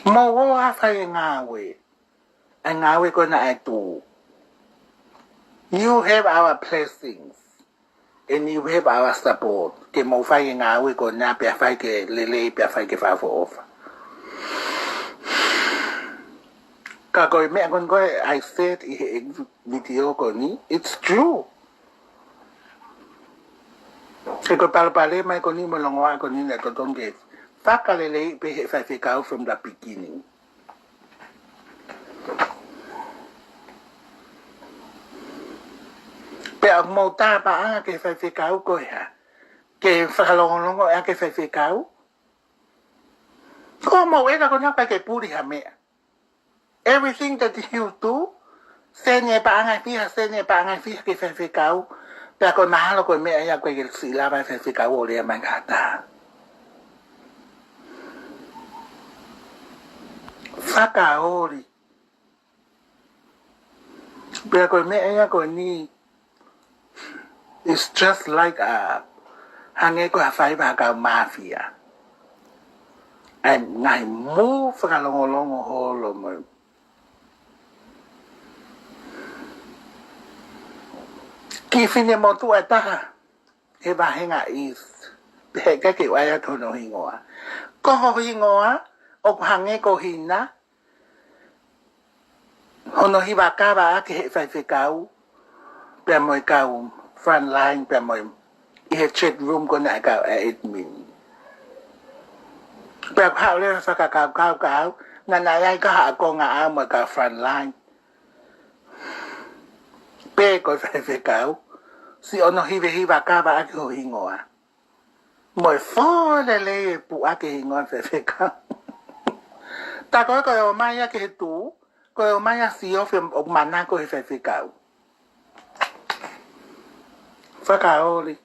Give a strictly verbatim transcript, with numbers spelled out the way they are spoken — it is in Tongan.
Mou ō ʻo fai e ngāue. ʻA e ngāue ko ena ʻa e tuʻu. You have our blessings. And you have our support. Ke mou fai e ngāue ko ena pea fai ke lelei pea fai ke fakaʻofoʻofa. Ka ko e meʻa ko ena ko ē I said ʻi he video ko eni, it's true. He ko e palopalema ko eni mo e longoaʻa ko eni naʻe totonu ke fakalelei pē ʻe he faifekau from the beginning. Pea ʻoku mou tā paʻanga ki he faifekau ko e hā? Ke fakalongolongo ʻaki e faifekau? Ko hoʻomou ʻena ko ena ʻoku ʻikai ke puli ha meʻa. Everything that you do, send e paʻanga ʻe fiha, send e paʻanga ʻe fiha ki he faifekau. Pea ko e mahalo ko e meʻa ia ʻoku ʻikai ke siʻi lava e faifekau ʻo lea mai ki ha taha. Fakaoli. Pea ko e meʻa ia ko eni, it's just like a hangē ko ha faiva ha kau mafia. ʻA e ngaahi mou fakalongolongo holo mo kiʻi finemotuʻa ʻe taha he vahenga East. Pea he ʻikai ke u ʻai atu hono hingoa. Ko ho hingoa ʻoku hangē ko Hina, hono hiva kava ʻaki ʻe he faifekau, pea mo e kau frontline, pea mo e ʻi he chat room ko ena ʻa e kau admin. Pea ko e haʻu leva e fakakaukau kia au, naʻa na ʻi ai ka ha konga ʻa au mo e kau frontline. Pe ko e faifekau, siʻi hono hiva hiva kava ʻaki ho hingoa. Mo e fōlele e puʻaki e hingoa e faifekau. Tā ko ē ko e ō mai ia ki he tuʻu, ko e ō mai ia ʻo siofi ʻo manako he faifekau. Fakaoli.